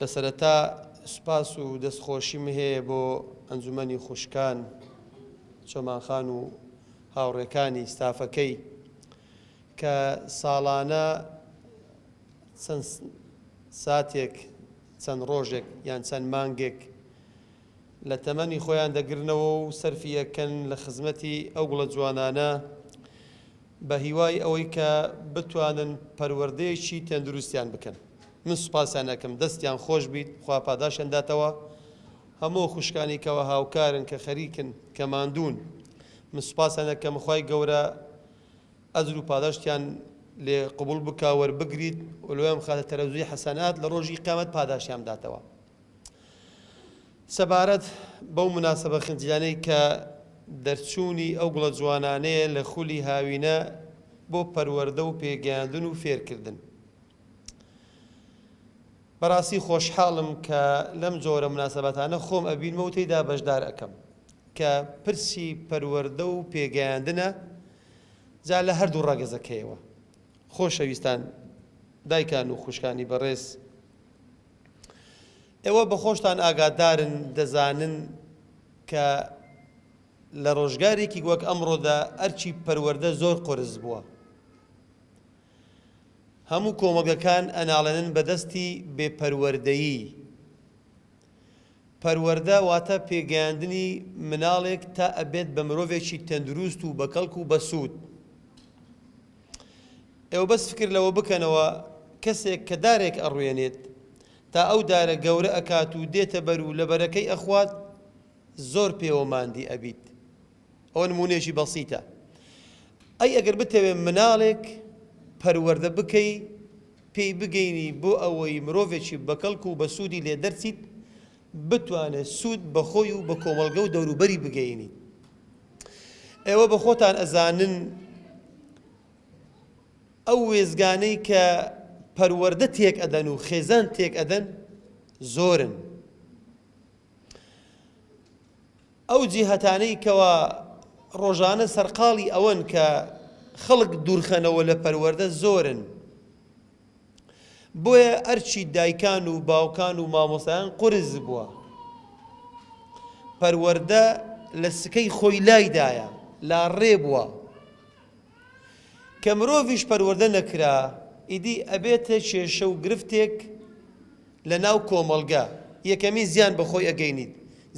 لە سەرەتا سوپاس و دەستخۆشیم هەیە بۆ ئەنجومەنی خوشکان چۆمان خان و هاوڕێکانی ستافەکەی کە ساڵانە چەند ساتێک چەند ڕۆژێک یان چەند مانگێک لە تەمەنی خۆیان دەگرنەوە و سەرفی ئەکەن لە خزمەتی ئەو گوڵە جوانانە بە هیوای ئەوەی کە بتوانن پەروەردەیەکی تەندروستیان بکەن. من سوپاسیان ئەکەم دەستیان خۆش بیت خوا پاداشیان داتەوە هەموو خوشکانی کەوا هاوکارن کە خەریکن کە ماندوون من سوپاسیان ئەکەم خوای گەورە ئەجر و پاداشتیان لێ قبوڵ بکا وەربگریت و لۆیان بخاتە تەرەزووی حەسەنات لە ڕۆژی قیامەت پاداشتیان بداتەوە. سەبارەت بەو موناسەبە خنجیلانەی کە دەرچوونی ئەو گوڵە جوانانەیە لە خولی هاوینە بۆ پەروەردە و پێگەیاندن و فێرکردن. بەڕاستی خۆشحاڵم کە لەم جۆرە موناسەباتانە خۆم ئەبینمە و تێیدا بەشدار ئەکەم کە پرسی پەروەردە و پێگەیاندنە جا لە هەردوو ڕەگەزەکەیەوە. خۆشەویستان، دایکان و خوشکانی بەڕێز، ئێوە بە خۆشتان ئاگادارن دەزانن کە لە ڕۆژگارێکی وەک ئەمڕۆدا ئەرکی پەروەردە زۆر قورس بووە. هەموو کۆمەڵگەکان ئەناڵێنن بەدەستی بێ پەروەردەیی. پەروەردە واتە پێگەیاندنی مناڵێک تا ئەبێت بە مرۆڤێکی تەندروست و بەکەڵک و بەسوود. ئێوە بەس فکر لەوە بکەنەوە کەسێک کە دارێک ئەڕوێنێت تا ئەو دارە گەورە ئەکات و دێتە بەر و لە بەرەکەی ئەخوات زۆر پێوە ماندی ئەبیت. ئەوە نموونەیەکی بەسیتە. ئەی ئەگەر بتەوێ مناڵێک پەروەردە بکەی پێی بگەینی بۆ ئەوەی مرۆڤێکی بەکەڵک و بەسوودی لێ دەرچیت بتوانێت سوود بە خۆی و بە کۆمەڵگە و دەوروبەری بگەینیت. ئێوە بە خۆتان ئەزانن ئەو وێستگانەی کە پەروەردە تێک ئەدەن و خێزان تێک ئەدەن زۆرن. ئەو جیهەتانەی کەوا ڕۆژانە سەرقاڵی ئەوەن کە خەڵک دوورخەنەوە لە پەروەردە زۆرن. بۆیە ئەرکی دایکان و باوکان و مامۆستایان قورس بووە. پەروەردە لە سکەی خۆی لایدایە، لاڕێ بووە. کە مرۆڤیش پەروەردە نەکرا، ئیدی ئەبێتە کێشە و گرفتێک لە ناو کۆمەڵگە. یەکەمین زیان بە خۆی ئەگەینیت،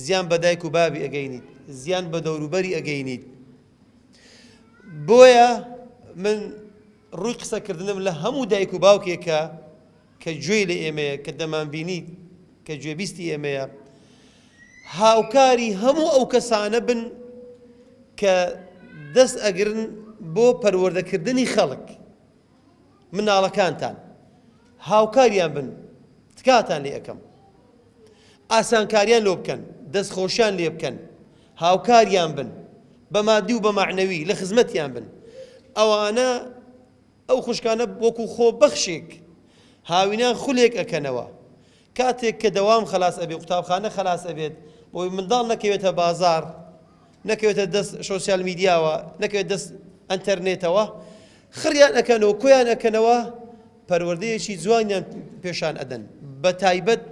زیان بە دایک و بابی ئەگەینیت، زیان بە دەوروبەری ئەگەینیت. بۆیە من ڕووی قسەکردنم لە هەموو دایک و باوکێکە کە گوێی لە ئێمەیە، کە دەمانبینیت، کە گوێبیستی ئێمەیە، هاوکاری هەموو ئەو کەسانە بن کە دەست ئەگرن بۆ پەروەردەکردنی خەڵک، منداڵەکانتان، هاوکاریان بن، تکاتان لێ ئەکەم. ئاسانکاریان لۆ بکەن، دەستخۆشیان لێ بکەن، هاوکاریان بن، بە مادی و بە مەعنەوی لە خزمەتیان بن. ئەوانە ئەو خوشکانە وەکو خۆبەخشێک هاوینان خولێک ئەکەنەوە. کاتێک کە دەوام خەلاس ئەبێ، قوتابخانە خەلاس ئەبێت، بۆی منداڵ نەکەوێتە بازاڕ، نەکەوێتە دەست شۆسیال میدیاوە، نەکەوێت دەست ئەنتەرنێتەوە، خڕیان ئەکەنەوە، کۆیان ئەکەنەوە، پەروەردەیەکی جوانیان پێشان ئەدەن، بە تایبەت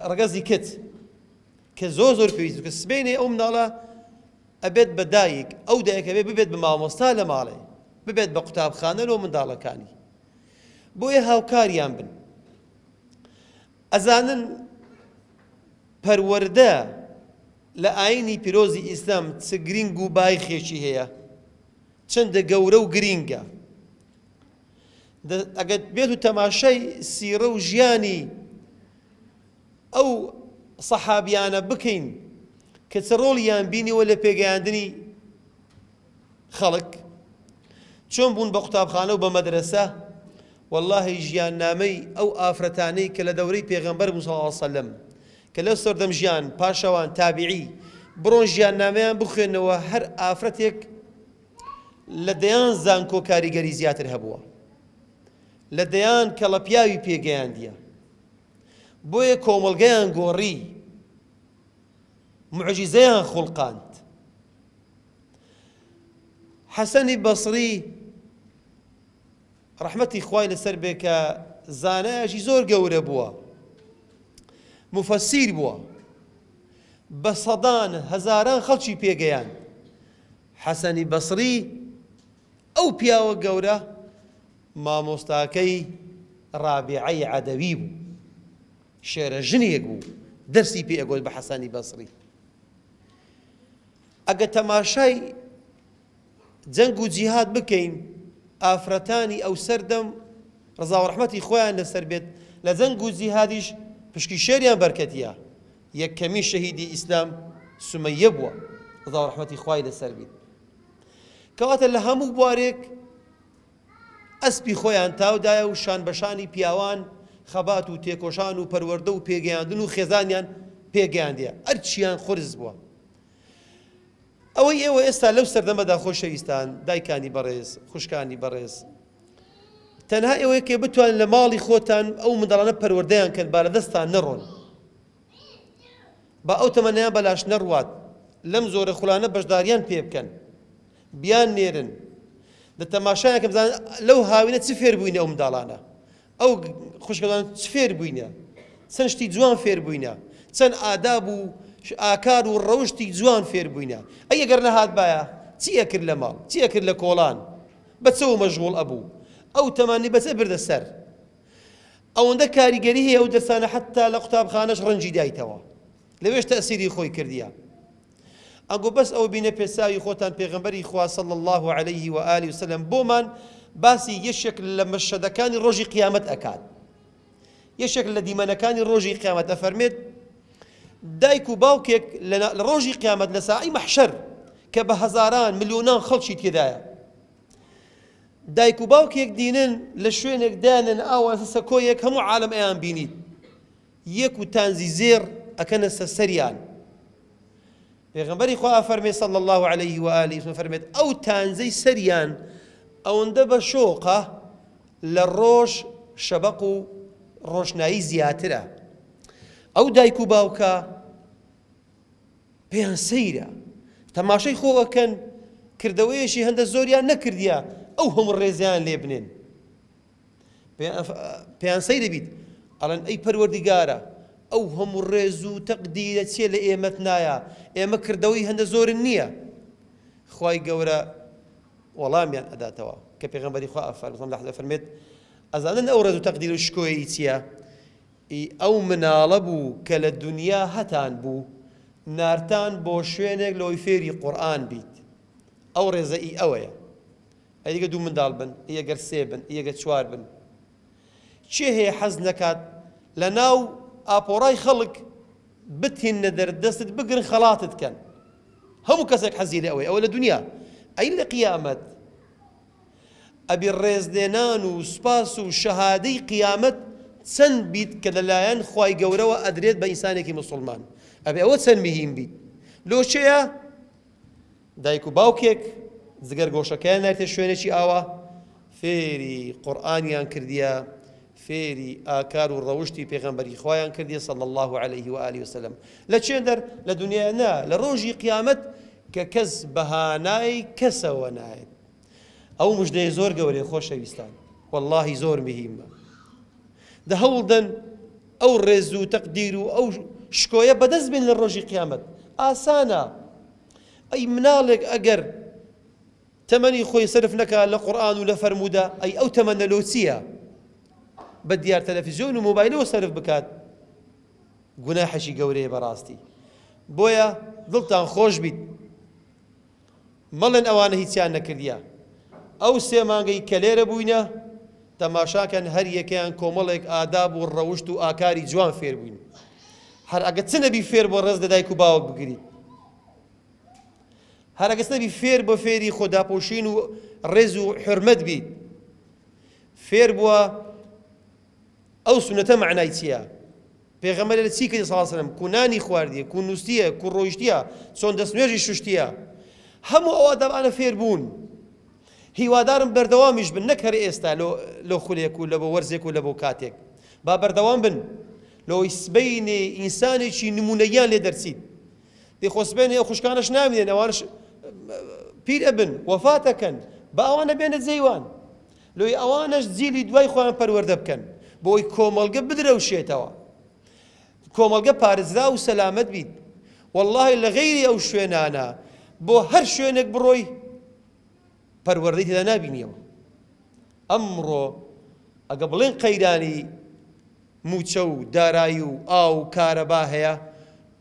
ڕەگەزی کچ کە زۆر زۆر پێویست کە سبەینێ ئەو مناڵە ئەبێت بە دایک، ئەو دایکە بێ ببێت بە مامۆستا لە ماڵێ، ببێت بە قوتابخانە لۆ منداڵەکانی. بۆیە هاوکاریان بن. ئەزانن پەروەردە لە ئاینی پیرۆزی ئیسلام چ گرینگ و بایخێکی هەیە، چەندە گەورە و گرینگە. ئەگەر بێت و تەماشای سیڕە و ژیانی ئەو سەحابیانە بکەین کە چ ڕۆڵیان بینیوە لە پێگەیاندنی خەڵک، چۆن بوون بە قوتابخانە و بە مەدرەسە، وەڵاهی ژیاننامەی ئەو ئافرەتانەی کە لە دەورەی پێغەمبەر بوون صلی اللە علیە وسلم کە لەو سەردەم ژیان پاشەوان تابعی بڕۆن ژیاننامەیان بخوێنەوە هەر ئافرەتێک لە دەیان زانکۆ کاریگەری زیاتر هەبووە لە دەیان کەڵە پیاوی پێگەیاندیە بۆیە کۆمەڵگەیان گۆڕی معجیزەیان خوڵقاند حەسەنی بەسری. ڕەحمەتی خوای لەسەر بێ کە زانایەکی زۆر گەورە بووە مفەسیر بووە بە سەدان هەزاران خەڵکی پێگەیان حەسەنی بەسری ئەو پیاوە گەورە مامۆستاکەی ڕابعەی عەدەوی بوو شێرە ژنێک بوو دەرسی پێ ئەگۆت بە حەسەنی بەسری ئەگە تەماشای جەنگ و جیهاد بکەین ئافرەتانی ئەو سەردەم ڕەزا و ڕەحمەتی خۆیان لەسەر بێت لە جەنگ و جیهادیش پشکی شێریان بەرکەتیە یەکەمین شەهیدی ئیسلام سومەیە بووە ڕەزا و ڕەحمەتی خوای لەسەر بیت کەواتە لە هەموو بوارێک ئەسپی خۆیان تاودایە و شان بەشانی پیاوان خەبات و تێکۆشان و پەروەردە و پێگەیاندن و خێزانیان پێگەیاندیە ئەرچیان قورس بووە ئەوەی ئێوە ئێستا لەو سەردەمەدا خۆشەویستان، دایکانی بەڕێز، خوشکانی بەڕێز، تەنها ئێوەیە کە بتوانن لە ماڵی خۆتان ئەو منداڵانە پەروەردەیان کەن با لە دەستتان نەڕۆن، با ئەو تەمەنەیان بەلاش نەڕوات، لەم زۆرە خولانە بەشداریان پێ بکەن، بیان نێرن، دە تەماشایان کەن بزانن لەو هاوینە چ فێر بووینە ئەو منداڵانە. ئەو خوشکەکان چ فێر بووینە؟ چەند شتی جوان فێر بووینە؟ چەند ئاداب و ئاکار و ڕەوشتی جوان فێر بووینە؟ ئەی ئەگەر نەهاتبایە چی ئەکرد لە ماڵ؟ چی ئەکرد لە کۆڵان؟ بە چەوە مەشغوڵ ئەبوو؟ ئەو تەمەنی بە چ بردە سەر؟ ئەوەندە کاریگەری هەیە ئەو دەرسانە حەتتا لە قوتابخانەش ڕەنگی دایتەوە لەوێش تەئسیری خۆی کردیە. ئەگۆ بەس ئەوە بینە پێساوی خۆتان پێغەمبەری خوا صلی اللە علیه و آله وسلم بۆمان باسی یەکێک لە مەشهەدەکانی ڕۆژی قیامەت ئەکات یەکێک لە دیمەنەکانی ڕۆژی قیامەت ئەفەرمێت دایک و باوکێک لە ڕۆژی قیامەت لە ساعی مەحشەر کە بە هەزاران ملیۆنان خەڵکی تێدایە دایک و باوکێک دینن لە شوێنێک دانن ئاوا سەکۆیەک هەموو عالم ئەیان بینیت یەک و تانزی زێڕ ئەکەنە سەر سەریان پێغەمبەری خوا ئەفەرمێ صلی اللە علیه و آله وسلم فەرمێت ئەو تانزەی سەریان ئەوەندە بە شۆقە لە ڕۆژ شەبەق و ڕۆشنایی زیاترە ئەو دایک و باوکە پێیان سەیرە تەماشای خۆ ئەکەن کردەوەیەکی هەندە زۆریان نەکردیە ئەو هەموو ڕێزیان لێ بنێن پێیان سەیرە بیت ئەڵێن ئەی پەروەردیگارە ئەو هەموو ڕێز و تەقدیرە چیە لە ئێمەت نایە ئێمە کردەوەی هەندە زۆرن نییە خوای گەورە وەڵامیان ئەداتەوە کە پێغەمبەری خوا ئەفەرمێت لەحظە فەرمێت ئەزانن ئەو ڕێز و تەقدیر و شکۆیەی چییە ئی ئەو مناڵە بوو کە لە دنیا هەتان بوو نارتان بۆ شوێنێک لەوەی فێری قورئان بیت ئەو ڕێزە ئی ئەوەیە ئەی گەر دوو منداڵ بن، ئەی گەر سێ بن، ئەی گەر چوار بن؟ کێ هەیە حەز نەکات لە ناو ئاپۆرای خەڵک بتهێننە دەر دەستت بگرن خەڵاتت کەن؟ هەموو کەسێک حەزی لە ئەوەیە، ئەوە لە دونیا، ئەی لە قیامەت؟ ئەبی ڕێزلێنان و سوپاس و شەهادەی قیامەت چەند بیت کە لەلایەن خوای گەورەوە ئەدرێت بە ئینسانێکی موسڵمان، ئەبێ ئەوە چەند مهیم بیت؟ لۆ چێیە؟ دایک و باوکێک جگەر گۆشەکەیان نایتە شوێنێکی ئاوا فێری قورئانیان کردیە فێری ئاکار و ڕەوشتی پێغەمبەری خوایان کردیە صلی الله علیه و آله وسلم لە چێندەر لە دنیا نا لە ڕۆژی قیامەت کە کەس بەهانای کەسەوە نایەت ئەو مژدەیە زۆر گەورەیە خۆشەویستان واللهی زۆر مهیمە دە هەوڵدەن ئەو ڕێز و تەقدیر و ئەو شکۆیە بەدەست بێن لە ڕۆژی قیامەت ئاسانە ئەی مناڵێک ئەگەر تەمەنی خۆی سەرف نەکا لە قورئان و لە فەرموودە ئەی ئەو تەمەنە لۆ چییە بە دیار تەلەفیزیۆن و مۆبایلەوە سەرف بکات گوناحێکی گەورەیە بەڕاستی بۆیە دڵتان خۆش بیت مەڵێن ئەوانە هیچیان نەکردیە ئەو سێ مانگەی کە لێرە بووینە تەماشاکەن هەر یەکەیان کۆمەڵێک ئاداب و ڕەوشت و ئاکاری جوان فێر بووین هەر ئەگە چ نەبی فێر بۆ ڕێز لە دایک و باوک بگریت هەر ئەگە چ نەبی فێر بۆ فێری خۆداپۆشین و ڕێز و حرمەت بیت فێر بووە ئەو سونەتە مەعنای چییە؟ پێغەمبەر لە چی کردی صلی اللە وسلم کو نانی خواردیە کو نوستیە کو ڕۆیشتیە چۆن دەستنوێژی شوشتیە هەموو ئەو ئادابانە فێر بوون هیوادارم بەردەوامیش بن نەک هەر ئێستا لۆ لۆ خولێک و لە بۆ وەرزێک و لە بۆ کاتێک با بەردەوام بن لۆی سبەینێ ئینسانێکی نمونەیان لێ دەرچیت دەی خۆ سبەینێ ئەو خوشکانەش نامێنن ئەوانش پیر ئەبن وەفاتەکەن با ئەوانە بێنە جێیوان. لۆی ئەوانەش جیلی دوای خۆیان پەروەردە بکەن بۆی کۆمەڵگە بدرەوشێتەوە کۆمەڵگە پارێزراو و سەلامەت بیت واللهی لە غەیری ئەو شوێنانە بۆ هەر شوێنێک بڕۆی پەروەردەی تێدا نابینیەوە ئەمڕۆ ئەگە بڵێن قەیرانی مووچە و دارایی و ئاو و کارەبا هەیە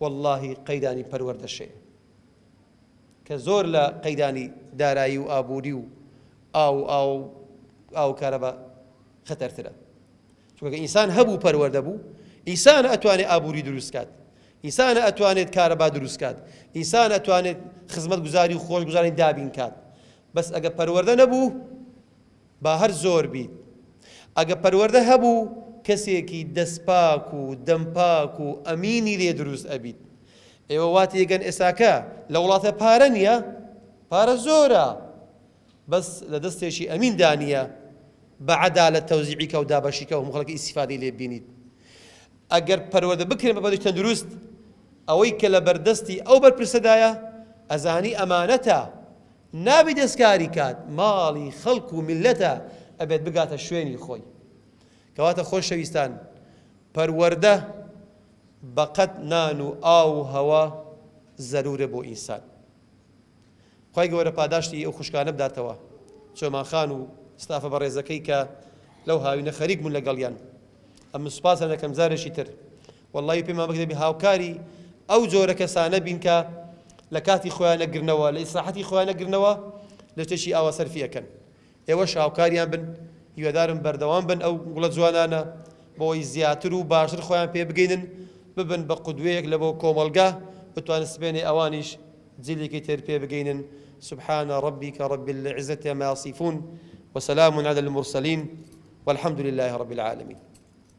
واللهی قەیرانی پەروەردەش هەیە کە زۆر لە قەیرانی دارایی و ئابووری و ئاو و ئاو ئاو و کارەبا خەتەرترە چونکە ئینسان هەبوو پەروەردە بوو ئینسان ئەتوانێت ئابووری دروست کات ئینسان ئەتوانێت کارەبا دروست کات ئینسان ئەتوانێت خزمەتگوزاری و خۆشگوزاری دابین کات بەس ئەگە پەروەردە نەبوو با هەر زۆر بیت ئەگە پەروەردە هەبوو کەسێکی دەستپاک و دەمپاک و ئەمینی لێ دروست ئەبیت ئێوە وا تێگەن ئێساکە لە وڵاتە پارە نییە پارە زۆرە بەس لە دەستێکی ئەمین دانیە بە عەدالەت تەوزیعی کە و دابەشی کە و هەموو خەڵک ئیستیفادەی لێ بینیت ئەگەر پەروەردە بکرێن بە بەدی تەندروست ئەوەی کە لە بەردەستی ئەو بەرپرسەدایە ئەزانی ئەمانەتە نابی دەستکاری کات ماڵی خەڵک و میللەتە ئەبێت بگاتە شوێنی خۆی کەواتە خۆشەویستان پەروەردە بەقەد نان و ئاو و هەوا زەرورە بۆ ئینسان خوای گەوەرە پاداشتی ئەو خوشکانە بداتەوە چۆمان خان و ستافە بەڕێزەکەی کە لەو هاوینە خەریک بوون لەگەڵیان ئەمن سوپاسیان دەکەم جارێکی تر وەڵڵاهی پێمان بکرێ بێ هاوکاری ئەو جۆرە کەسانە بین کە لە کاتی خۆیان نەگرنەوە لە ئیسراحەتی خۆیان نەگرنەوە لە شتێکی ئاوا سەرفی ئەکەن ئێوەش هاوکاریان بن هیوادارم بەردەوام بن ئەو گوڵە جوانانە بۆی زیاتر و باشتر خۆیان پێ بگەینن ببن بە قودوەیەک لە بۆ کۆمەڵگە بتوانن سبێنێ ئەوانیش جیلێکی تر پێ بگەینن سبحان ربك رب العزة عما يصفون وسلام على المرسلين والحمد لله رب العالمين.